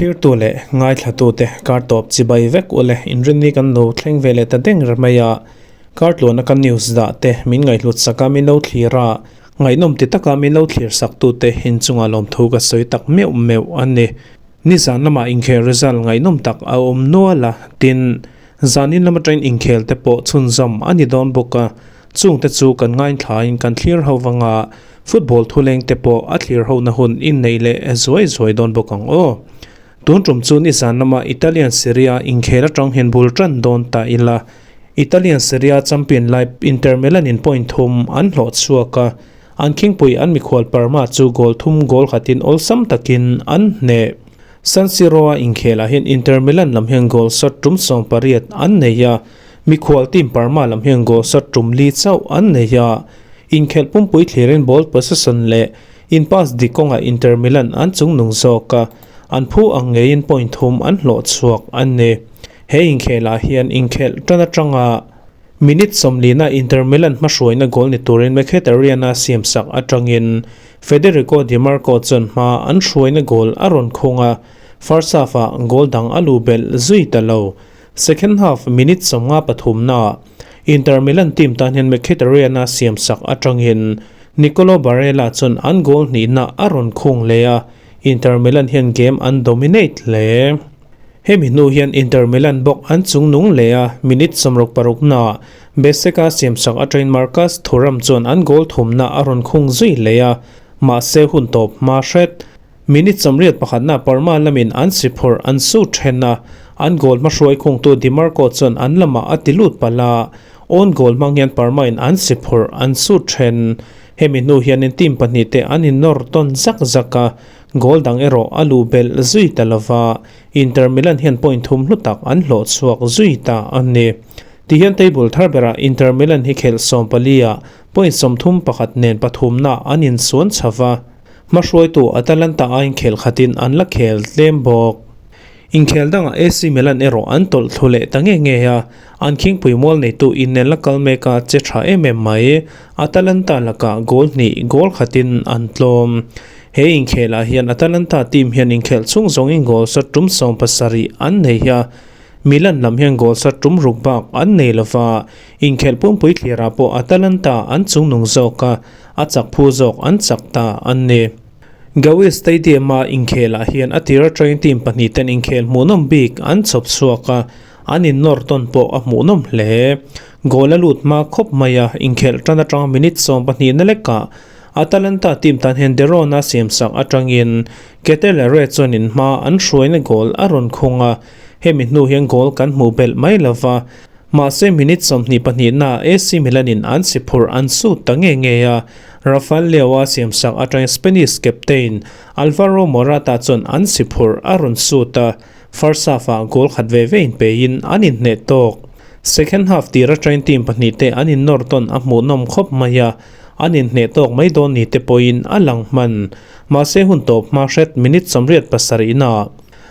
Thlirtu leh ngaithlatute kar tawp chibai vek ule inrinni kan lo thleng ve leh ta deng reng mai a, kar tluana kan news dah te min ngaihhlut sak a min lo thlir a, ngaihnawm ti taka min lo thlir sak tute inchungah lawmthu ka sawi tak meuh meuh a ni. Nizan lamah inkhel result ngaihnawm tak a awm nual a, tin, zanin lam atangin inkhel te pawh chhunzawm a ni dawn bawk a, chungte chu kan ngainthlain kan thlir ho vang a, football thuleng te pawh a thlir hona hun inneih leh zuai zuai dawn bawk ang aw. Tun tum chu nizan lama Italian Serie A inkhel atang hian bul tan dawn ta ila, Italian Serie A champion lai Inter Milan in point thum an hlawh chhuak a, An khingpui an mikhual Parma chu goal thum goal khatin awlsam takin an hneh. San Siro-a inkhelah hian Inter Milan lam hian goal shot tum 18 an nei a, mikhual team Parma lam hian goal shot tum li chauh an nei a. Inkhelh pumpui thlirin ball possession leh in pass dik kawngah Inter Milan an chungnung zawk a, an phu ang ngeiin point thum an hlawh chhuak a ni. He inkhelah hian inkhelh tan atanga Minute 40-na Inter Milan hmahruaina goal ni turin Mkhitaryan-a siamsak atangin Federico Dimarco chuan hma an hruaina goal a rawn khung a, first half-ah goal dang a lu belh zui ta lo. Second half minute 53-naah Inter Milan team tan hian Mkhitaryan-a siamsak atangin Nicolo Barella chuan an goal hnihna a rawn khung leh a, Inter Milan hian game an dominate hle. Hemi hnu hian Inter Milan bawk an chungnung leh a, minute 66 naah Beseka siamsak atangin Marcus Thuram chuan an goal thumna a rawn khung zui leh a, mahse hun tawp hma hret. Minute 81 naah Parma lamin an si phawrh an su then a, an goal hmahruai khungtu Dimarco chuan an lamah a ti lut palh a, own goal hmang hian Parma in an si phawrh an su then. Hemi hnu hianin team pahnih te an innawr tawn zak zak a, Goal dang erawh a luh belh zui ta lova, Inter Milan hian point thum hlu tak an hlawh chhuak zui ta a ni. Tihian table thar berah Inter Milan hi khelh 14 ah point 31 nen pathumna an insuan chho va, hmahruaitu Atalanta aiin khel khatin an la khel tlem bawk. Inkhel dangah AC Milan erawh an tawlh thlu leh ta nge nge a, an khingpui mual neitu inen la kal mek a che tha em em mai. Atalanta lakah goal hnih goal khatin an tlawm. He inkhelah hian Atalanta team hian inkhelh chhung zawngin goal shot tum 70 an nei a, Milan lam hian goal shot tum ruk bak an nei lova, inkhelh pumpui thlirah pawh Atalanta an chungnung zawk a, a chak phu zawk an chak ta an ni. Gawi Stadium-a inkhelah hian a tir atangin team pahnih ten inkhel hmuhnawm bik an chhawp chhuak a, an innawr tawn pawh a hmuhnawm hle. Goal a lut hma khawp mai a, inkhelh tan atanga minute 12 na lekah Atalanta team tan hian De Roon-a siamsak atangin Ketelaere chuan in hma an hruaina goal a rawn khung a, hemi hnu hian goal kan hmuh belh mai lova, Mahse minute 22 naah AC Milan-in an si phurh an sut ta nge nge a, Rafael Leao-a siamsak atangin Spanish captain Alvaro Morata chuan an si phurh a rawn sut a, first half-ah goal khat ve ve inpeiin an inhneh tawk. Second half tir atangin team pahnih te an innawr tawn a hmuhnawm khawp mai a, an inhneh tawk mai dawn ni te pawhin a lang hman. Mahse hun tawp hma hret minute 87 naah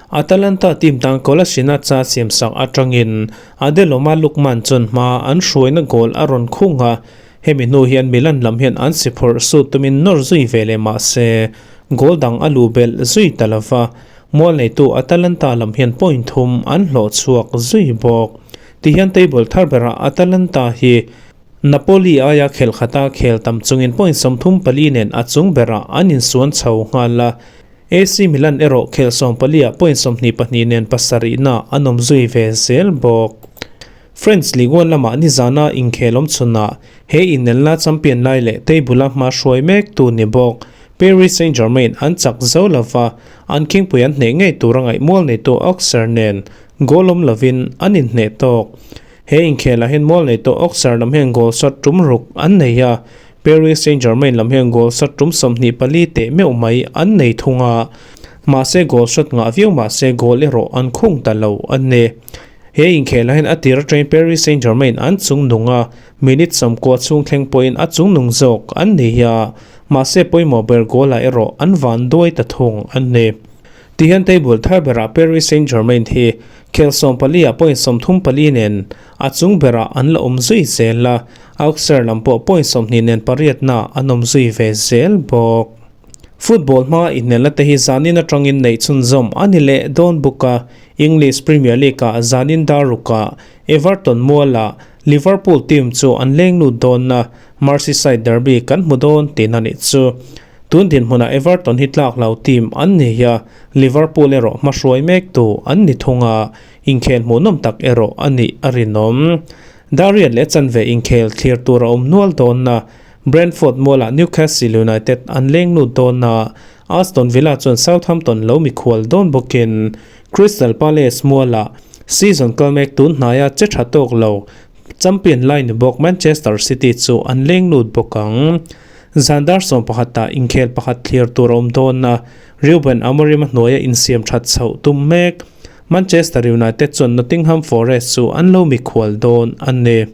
Atalanta team tan Kolasinac a siamsak atangin Adeloma Lookman chuan hma an hruaina goal a rawn khung a, hemi hnu hian Milan lam hian an si phawrh sut tumin nawr zui ve leh mah se goal dang a luh belh zui ta lo va, mual neitu Atalanta lam hian point thum an hlawh chhuak zui bawk. Tihian table thar berah Atalanta hi Napoli aia khel khata khel tam chungin point 34 nen a chung berah an insuan chho nghal a, AC Milan erawh khel 14 ah point 22 nen pasarihna an awm zui ve zel bawk. French Ligue 1 lamah nizana inkhel awm chhunah he inelna champion lai leh table-a hma hruai mek tu ni bawk Paris Saint-Germain an chak zo lova, an khingpui an hneh ngei tur a ngaihmual neitu Auxerre nen goal awm lovin an inhneh tawk. He inkhelah hian mual neitu Auxerre lam hian goal shot tum ruk an nei a, Paris Saint-Germain lam hian goal shot tum 24 teh meuh mai an nei thung a, mahse goal shot ngah viau mahse goal erawh an khung ta lo a ni. He inkhelah hian a tir atangin Paris Saint-Germain an chungnung a, minute 90 chhung thleng pawhin a chungnung zawk an ni a, mahse pawimawh ber goal ah erawh an van duai ta thung a ni. Tihian table thar berah Paris Saint-Germain hi khel 14 ah point 34 nen a chung berah an la awm zui zel a, Auxerre lam pawh point 20 nen pariatna an awm zui ve zel bawk. Football hmanga inelna te hi zanin atangin neih chhunzawm a ni leh dawn bawk a, English Premier League-ah zanin dar rukah Everton mualah Liverpool team chu an leng lut dawn a, Merseyside derby kan hmu dawn tihna nih chu. Tun dinhmunah Everton hi tlak lo team an ni a, Liverpool erawh hmahruai mek tu an ni thung a, inkhel hmuhnawm tak erawh a nih a rinawm. Darian leh chanve inkhel thlir tur a awm nual dawn a, Brentford mualah Newcastle United an leng lut dawn a, Aston Villa chuan Southampton lo mikhual dawn bawkin Crystal Palace mualah season kal mek tun hnaia che tha tawk lo champion lai ni bawk Manchester City chu an leng lut bawk ang. Zan dar 11 ah inkhel pakhat thlir tur a awm dawn a, Ruben Amorim a hnuaia insiam that chhoh tum mek Manchester United chuan Nottingham Forest chu an lo mikhual dawn a ni.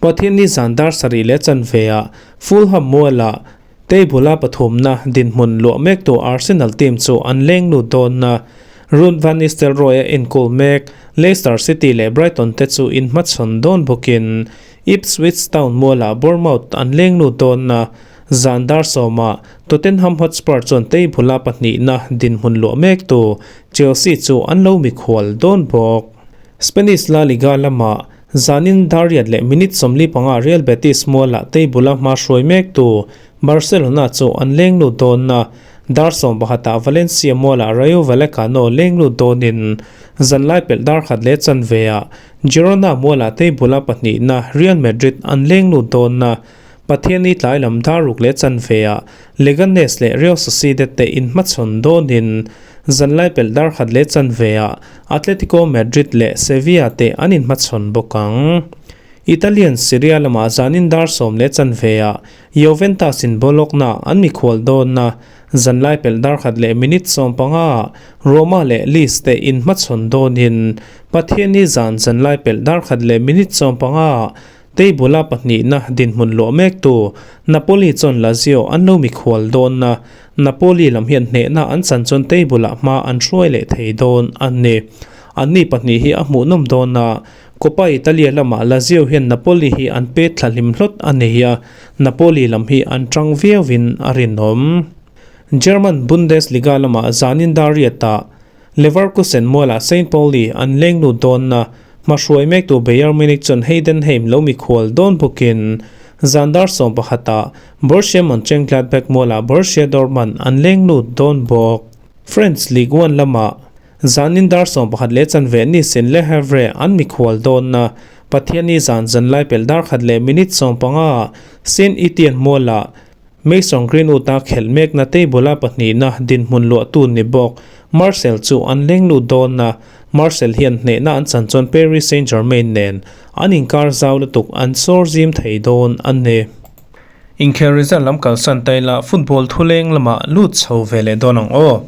Pathianni zan dar sarih leh chanveah Fulham mualah table-a pathumna dinhmun luah mektu Arsenal team chu an leng lut dawn a, Ruud van Nistelrooy-a enkawl mek Leicester City leh Brighton te chu inhmachhawn dawn bawkin Ipswich Town mualah Bournemouth an leng lut dawn a, zan dar sawmah Tottenham Hotspur chuan table-a pahnihna dinhmun luah mektu Chelsea chu an lo mikhual dawn bawk. Spanish La Liga lamah Zanin Dariat leh minute 45 Real Betis mualah table-a hma hruai mektu Barcelona chu an leng lut dawn a, dar 11 Valencia mualah Rayo Vallecano leng lut dawnin zanlai pelh dar khat leh chanveah Girona mualah table-a pahnihna Real Madrid an leng lut dawn a, Pathianni tlai lam dar ruk leh chanveah Leganes leh Real Sociedad te inhmachhawn dawnin zanlai pelh dar khat leh chanveah Atletico Madrid leh Sevilla te an inhmachhawn bawk ang. Italian Serie A lamah zanin dar 10 leh chanveah Juventus in Bologna an mikhual dawn a, zanlai pelh dar khat leh minute 15 Roma leh Lecce te inhmachhawn dawnin Pathianni zan zanlai pelh dar khat leh minute 15 Table-a pahnihna dinhmun luah mektu Napoli chuan Lazio an lo mikhual dawn a, Napoli lam hian hnehna an chan chuan table-ah hma an hruai leh thei dawn a ni. Anni pahnih hi a hmuhnawm dawn a, Coppa Italia lamah Lazio hian Napoli hi an pet thla hlim hlawt a nei a, Napoli lam hi an tang viauin a rinawm. German Bundesliga lamah zanin dar riatah Leverkusen mualah Saint Pauli an leng lut dawn a, hmahruai mektu Bayern Munich chuan Heidenheim lo mikhual dawn bawkin zan dar 11 Borussia Monchengladbach mualah Borussia Dortmund an leng lut dawn bawk. French Ligue 1 lamah zanin dar 11 leh chanve Nice in Le Havre an mikhual dawn a, Pathianni zan zanlai pelh dar khat leh minute 15 Saint-Etienne mualah Mason Greenwood-a khelh mekna table-a pahnihna dinhmun luahtu ni bawk Marcel chu an leng lut dawn a, Marcel hian hnehna an chan chuan Paris Saint-Germain nen an inkar zau lutuk an sawr zim thei dawn a ni. Inkhel result lam kalsan ta ila football thuleng lamah lut chho ve leh dawn ang aw.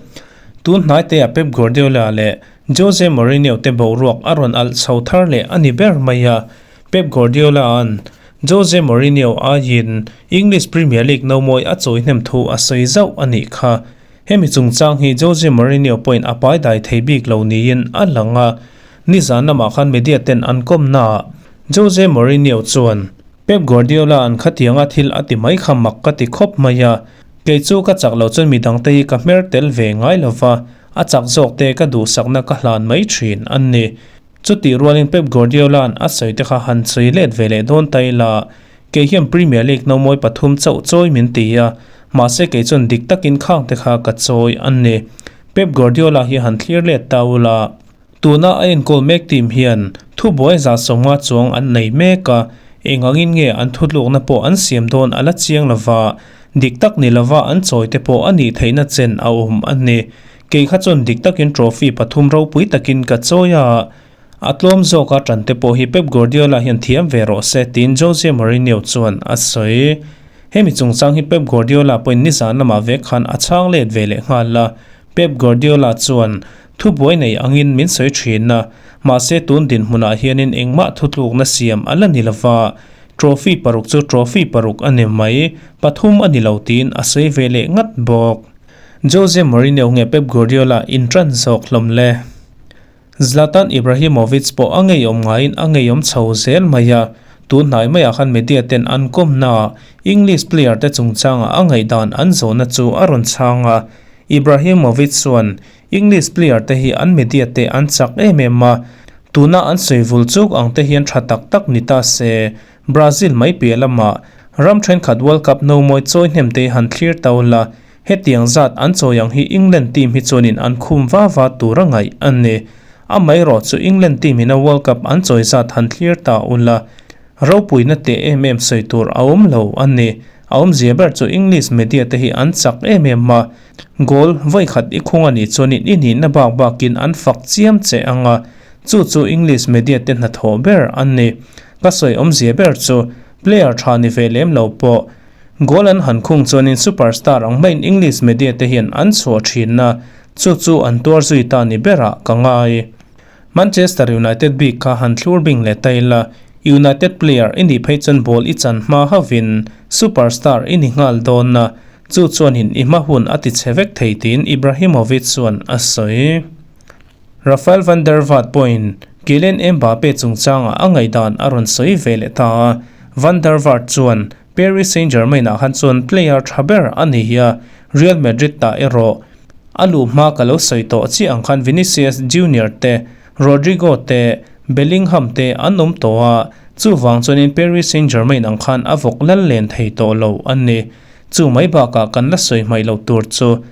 Tun hnaiteah Pep Guardiola leh Jose Mourinho te boruak a rawn alh chho thar leh a ni ber mai a, Pep Guardiola-a'n Jose Mourinho aiin English Premier League nomawi a chawi hnem thu a sawi zauh a nih kha. Hemi chungchang hi Jose Mourinho pawhin a pai dai thei bik lo niin a lang a, nizan lamah khan media ten an kawmnaah Jose Mourinho chuan, Pep Guardiola an khatianga thil a ti mai kha mak ka ti khawp mai a, kei chu ka chak lo chuan midangte hi ka hmer tel ve ngai lova, a chak zawk te ka duhsakna ka hlan mai thin a ni. Chutih rualin Pep Guardiola-a'n a sawi te kha han sawi let ve leh dawn ta ila, kei hian Premier League nomawi pathum chauh chawi min ti a, mahse kei chuan dik takin khang te kha ka chawi a ni. Pep Guardiola hi han thlir let ta ula, tuna a enkawl mek team hian thubuai za 50 chuang an nei mek a, eng angin nge an thutlukna pawh an siam dawn a la chiang lova, dik tak ni lova an chawi te pawh a nih theihna chen a awm a ni. Kei kha chuan dik takin trophy pathum ropui takin ka chawi a, a tlawm zawka tan te pawh hi Pep Guardiola hian thiam ve rawh se tiin Jose Mourinho chuan a sawi. Hemi chungchang hi Pep Guardiola pawhin nizan lamah vek khan a chhang let ve leh nghal a, Pep Guardiola chuan thubuai nei angin min sawi thin a, mahse tun dinhmunah hianin engmah thutlukna siam a la ni lova, trophy paruk chu trophy paruk a ni mai, pathum a ni lo tiin a sawi ve leh ngat bawk. Jose Mourinho nge Pep Guardiola inṭan zawk hlawm le? Zlatan Ibrahimovic pawh a ngeiawm ngaiin a ngeiawm chho zel mai a, Tun hnai maiah khan media ten an kawmna English player te chungchanga a ngaihdan an zawhna chu a rawn chhang a. Ibrahimovic chuan English player te hi an media te an chak em em a, tuna an sawi vul chuk ang te hian tha tak tak ni ta se. Brazil mai piah lamah ram thenkhat World Cup no mawi chawi hnem te han thlir to la, hetiang zat an chawi ang hi England team hi chuanin an khum va va tur a ngaih a ni. Amaherawh chu England team ina World Cup an chawi zat han thlir ta ula, ropuina teh em em sawi tur a awm lo a ni. A awmzia ber chu English media te hi an chak em em a, goal vawi khat i khung a nih chuanin i nihna bak bakin an fak chiam che ang a, chu chu English media te hnathawh ber a ni. Ka sawi awmzia ber chu player tha ni ve lem lo pawh goal an han khung chuanin superstar ang maiin English media te hian an chhuah thin a, chu chu an tuar zui ta ni berah ka ngai. Manchester United bik kha han thlur bing leh ta ila, United player i nih phei chuan ball i chan hma hauhin superstar i ni nghal dawn a, chu chuanin i hma hun a ti chhe vek thei tiin Ibrahimovic chuan a sawi. Rafael van der Vaart pawhin Kylian Mbappe chungchangah a ngaihdan a rawn sawi ve leh ta a, Van der Vaart chuan Paris Saint-Germain-ah khan chuan player tha ber a ni hi a, Real Madrid tah erawh a luh hma ka lo sawi tawh chiah ang khan Vinicius Junior te, Rodrygo te, Bellingham te an awm tawh a, chuvang chuanin Paris Saint-Germain ang khan a vawk lal len thei tawh lo a ni. Chu mai bakah kan la sawi hmaih loh tur chu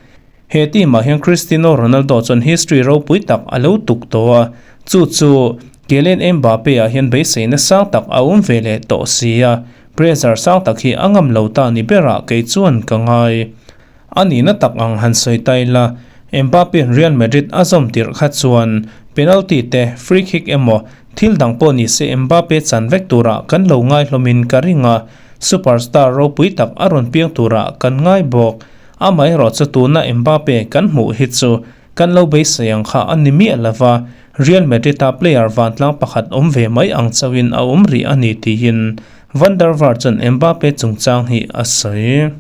He team ah hian Cristiano Ronaldo chuan history ropui tak a lo tuk tawh a, chu chu Kylian Mbappe ah hian beiseina sang tak a awm ve leh tawh si a, pressure sang tak hi a ngam lo ta ni berah kei chuan ka ngai. A nihna tak ang han sawi ta ila, Mbappe in Real Madrid a zawm tirh kha chuan penalty te, free kick emaw thil dang pawh ni se Mbappe chan vek turah kan lo ngai hlawmin ka ring a, superstar ropui tak a rawn piang turah kan ngai bawk. Amaherawh chu tuna Mbappe kan hmuh hi chu kan lo beisei ang kha a ni miah lova, Real Madrid-a player vantlang pakhat awm ve mai ang chauhin a awm rih a ni tiin Van der Vaart chuan Mbappe chungchang hi a sawi.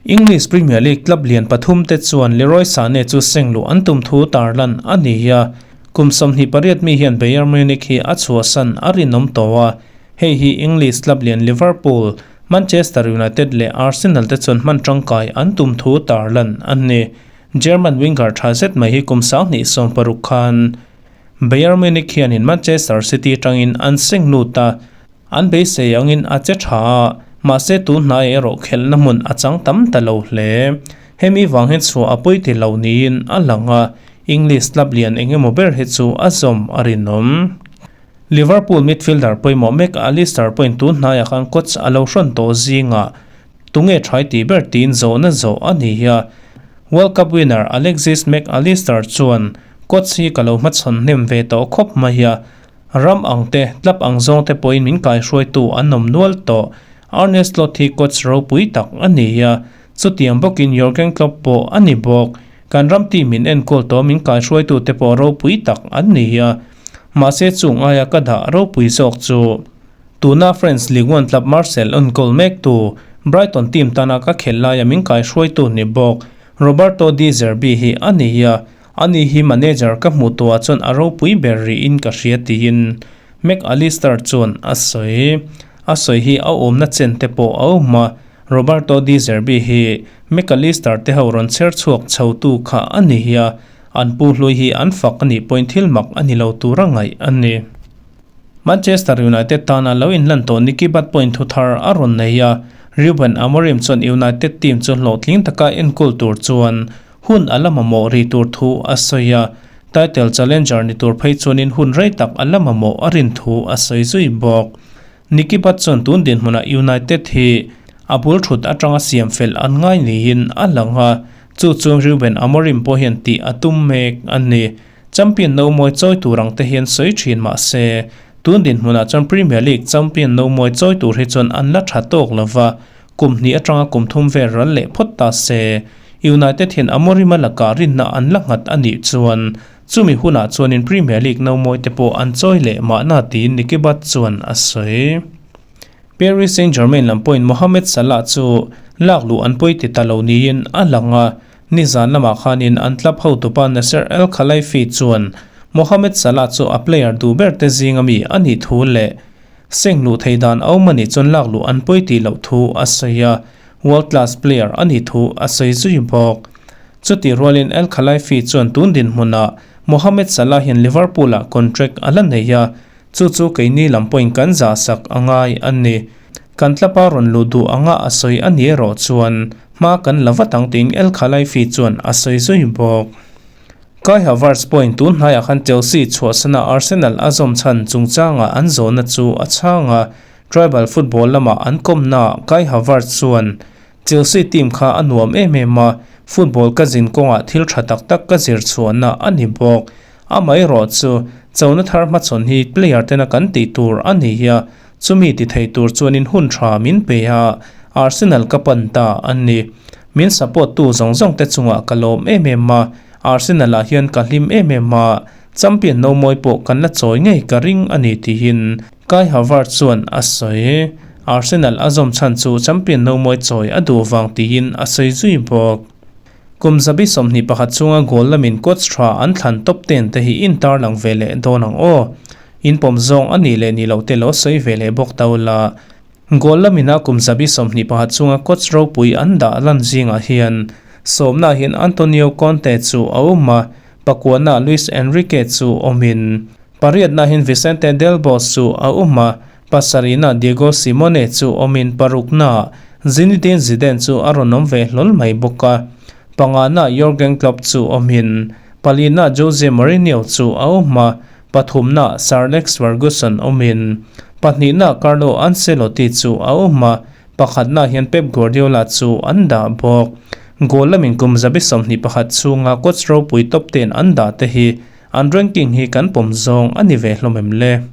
English Premier League club lian pathum te chuan Leroy Sane chu seng luh an tum thu tarlan a ni a, kum 28 mi hian Bayern Munich hi a chhuahsan a rinawm tawh a, hei hi English club lian Liverpool, Manchester United leh Arsenal te chuan hman tangkai an tum thu tarlan an ni. German winger tha zet mai hi kum 2016 khan Bayern Munich hianin Manchester City atangin an seng lut a, an beisei angin a che tha a, mahse tun hnai erawh khelhna hmun a chang tam ta lo hle. Hemi vang hian chhuah a pawi ti lo niin a lang a, English club lian eng emaw ber hi chu a zawm a rinawm. Liverpool midfielder pawimawh mek Alistair pawhin tun hnaiah khan coach a lo hrawn tawh zingah tunge thai tih ber tiin zawhna zawh a ni a. World Cup winner Alexis Mac Allister chuan coach hi ka lo hmachhawn hnem ve tawh khawp mai a, ram ang te, club ang zawng te pawhin min kaihruaitu an awm nual tawh. Arne Slot hi coach ropui tak a ni a, chutiang bawkin Jurgen Klopp pawh a ni bawk. Kan ram team in enkawl tawh min kaihruaitu te pawh ropui tak an ni a. Mahse chung aia ka dah ropui zawk chu tuna French Ligue 1 club Marseille enkawl mektu Brighton team tana ka khelh laia min kaihruaitu ni bawk Roberto De Zerbi hi a ni a, ani hi manager ka hmuh tuah chuan a ropui ber rihin ka hria tiin Mac Allister chuan a sawi. A sawi hi a awmna chen te pawh a awm a, Roberto De Zerbi hi Mac Allister te ho rawn chher chhuak chhotu kha a ni a, An pu hlui hi an fak a nih pawhin thil mak a ni lo tura ngaih a ni. Manchester United tana lo inlan tawh Nicky Butt pawhin thu thar a rawn nei a, Ruben Amorim chuan United team chu hlawhtling taka enkawl tur chuan hun a la mamawh rih tur thu a sawi a, title challenger ni tur phei chuanin hun rei tak a la mamawh a rin thu a sawi zui bawk. Nicky Butt chuan tun dinhmunah United hi a bul thut atanga siam fel an ngai niin a lang a, Chu chu Ruben Amorim pawh hian tih a tum mek a ni. Champion no mawi chawi tur ang te hian sawi thin mah se, tun dinhmunah chuan Premier League champion no mawi chawi tur hi chuan an la tha tawk lo va, kum hnih atanga kum thum vel ral leh phawt ta se. United hian Amorim-a lakah rinna an la nghat a nih chuan chumi hunah chuanin Premier League no mawi te pawh an chawi leh mahna tiin Nicky Butt chuan a sawi. Paris Saint-Germain lam pawhin Mohamed Salah chu lak luh an pawi ti ta lo niin a lang a, nizan lamah khanin an club hotupa Nasser El Khelaifi chuan Mohamed Salah chu a player duh ber te zinga mi a nih thu leh Seng luh thei dan a awm a nih chuan lak luh an pawi tih loh thu a sawi a, world class player a nih thu a sawi zui bawk. Chutih rualin El Khelaifi chuan tun dinhmunah Mohamed Salah hian Liverpool-ah contract a la nei a, chu chu keini lam pawhin kan zah sak a ngai a ni. Kan tlapa rawn luh duh anga a sawi a ni erawh chuan hma kan la vat ang tiin El Khelaifi chuan a sawi zui bawk. Kai Havertz pawhin tun hnaiah khan Chelsea chhuahsana Arsenal a zawm chhan chungchangah an zawhna chu a chhang a, Tribal football lama an kawmnaah Kai Havertz chuan, Chelsea team kha a nuam em em a, football ka zin kawngah thil tha tak tak ka zir chhuahna a ni bawk. Amaherawh chu, chona thar hmachhawn hi player tena kan tih tur a ni a, chumi ti thei tur chuanin hun tha min pe a, Arsenal ka pan ta a ni. Min support tu zawng zawng te chungah ka lawm em em a, Arsenal ah hian ka hlim em em a, champion no mawi pawh kan la chawi ngei ka ring a ni tiin Kai Havertz chuan a sawi. Arsenal a zawm chhan chu champion no mawi chawi a duh vang tiin a sawi zui bawk. Kum zabi 21 chunga goal lamin coach tha an thlan top ten te hi intarlang ve leh dawn ang aw. Inpawm zawng a nih leh nih loh te lo sawi ve leh bawk ta ula. Goal lamina kum 21 chunga coach ropui an dah lan zingah hian sawmna hian Antonio Conte chu a awm a, pakuana Luis Enrique chu awmin pariatna hian Vicente Del Bosque chu a awm a, pasarihna Diego Simeone chu awmin parukna Zinedine Zidane chu a rawn awm ve hlawl mai bawk a, pangana Jurgen Klopp chu awmin palina Jose Mourinho chu a awm a, Pathumna Sir Alex Ferguson awmin, pahnihna Carlo Ancelotti chu a awm a, pakhatna hian Pep Guardiola chu an dah bawk. Goal lamin kum 21 chhunga coach ropui top ten an dah te hi an ranking hi kan pawm zawng a ni ve hlawm em le?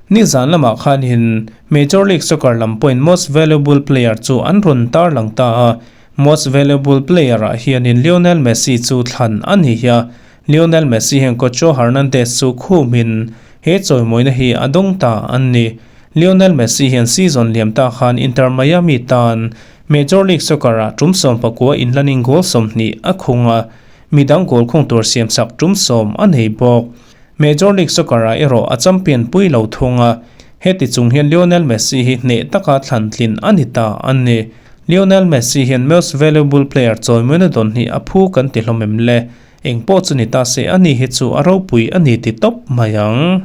Nizan lamah khanin Major League Soccer lam pawhin Most Valuable Player chu an rawn tarlang ta a, Most Valuable Player-ah hianin Lionel Messi chu thlan a ni a, Lionel Messi hian Cocho Hernandez chu khumin he chawimawina hi a dawng ta an ni. Lionel Messi hian season liam ta khan Inter Miami tan Major League Soccer-ah tum 19 inlanin goal 20 a khung a, midang goal khung tur siamsak tum 10 a nei bawk. Major League Soccer-ah erawh a champion pui lo thung a, heti chung hian Lionel Messi hi hneh taka thlan tlin a ni ta an ni. Lionel Messi hian Most Valuable Player chawimawina dawn hi a phu kan ti hlawm em le? Eng pawh chu ni ta se a ni hi chu a ropui a ni ti tawp mai ang.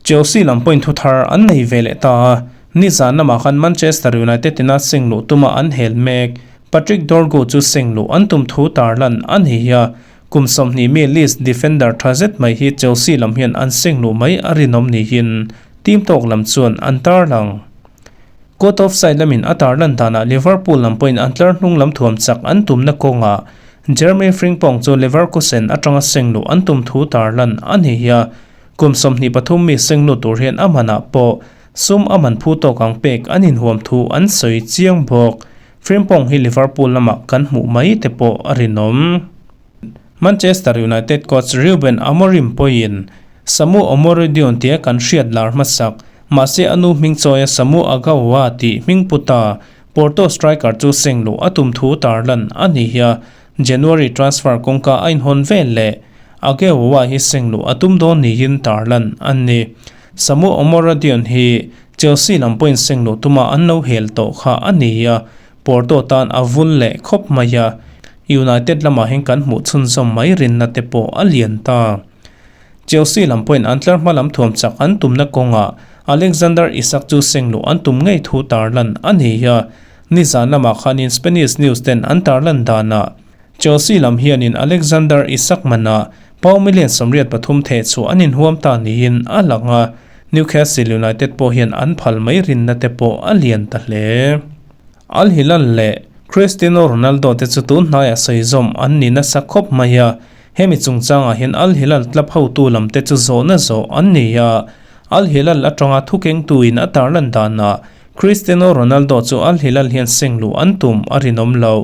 Chelsea lam pawhin thuthar an nei ve leh ta a, nizan lamah khan Manchester United ina seng luh tuma an hel mek. Patrick Dorgu chu seng luh an tum thu tarlan a ni a, kum 20 mi Leeds defender tha zet mai hi Chelsea lam hian an seng luh mai a rinawm niin team tawk lam chuan an tarlang. Court of side lamin a tarlan danah Liverpool lam pawhin an tlar hnung lam thuam chak an tumna kawngah Jeremy Frimpong chu Leverkusen atanga seng luh an tum thu tarlan a ni a, kum 23 mi seng lut tur hian a manah pawh sum a man phu tawk ang pek an inhuam thu an sawi chiang bawk. Frimpong hi Liverpool lamah kan hmuh mai te pawh a rinawm. Manchester United coach Ruben Amorim pawhin Samu Omorodion tia kan hriat lar hmasak, mahse a nu hming chawia Samu Agaoa tih hming pu ta Porto striker chu seng luh a tum thu tarlan a ni a, January transfer kawngka a inhawn vel leh Agaoa hi seng luh a tum dawn niin tarlan a ni. Samu Omorodion hi Chelsea lam pawhin seng luh tuma an lo hel tawh kha a ni a, Porto tan a vul leh khawp mai a, United lamah hian kan hmuh chhunzawm mai rinna te pawh a lian ta. Chelsea lam pawhin an tlar hma lam thuam chak an tumna kawngah Alexander Isak chu seng luh an tum ngei thu tarlan a ni a, nizan lamah khanin Spanish news ten an tarlan danah Chelsea lam hianin Alexander Isak manah pound million 83 theh chhuah an inhuam ta niin a lang a, Newcastle United pawh hian an phal mai rinna te pawh a lian ta hle. Al Hilal leh Cristiano Ronaldo te chu tun hnaiah sawi zawm an ni nasa khawp mai a, hemi chungchangah hian Al Hilal club hotu lam te chu zawhna zawh an ni a, Al Hilal atanga thukengtuin a tarlan danah Cristiano Ronaldo chu Al Hilal hian seng luh an tum a rinawm lo.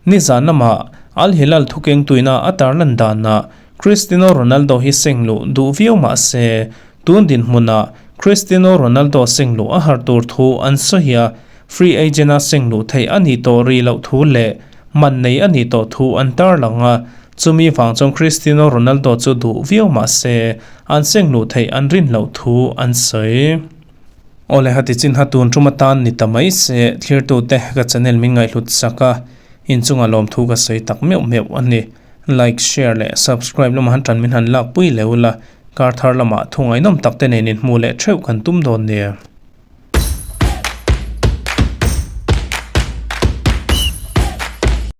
Nizan lamah Al Hilal thukengtuina a tarlan danah Cristiano Ronaldo hi seng luh duh viau mah se, tun dinhmunah Cristiano Ronaldo seng luh a har tur thu an sawi a, free agent a seng luh theih a nih tawh rih loh thu leh man nei a nih tawh thu an tarlang a, chumi vang chuan Cristiano Ronaldo chu duh viau mah se, an seng luh theih an rin loh thu an sawi. Awle hati chin ha tun tum atan ni ta mai se thlirtute ka channel min ngaihhlut sak a, inchunga lawmthu ka sawi tak meuh meuh a ni. Like, share leh subscribe lama han tan min han lakpui leh ula, kar thar lamah thu ngaihnawm tak te nen inhmuh leh theuh kan tum dawn nia.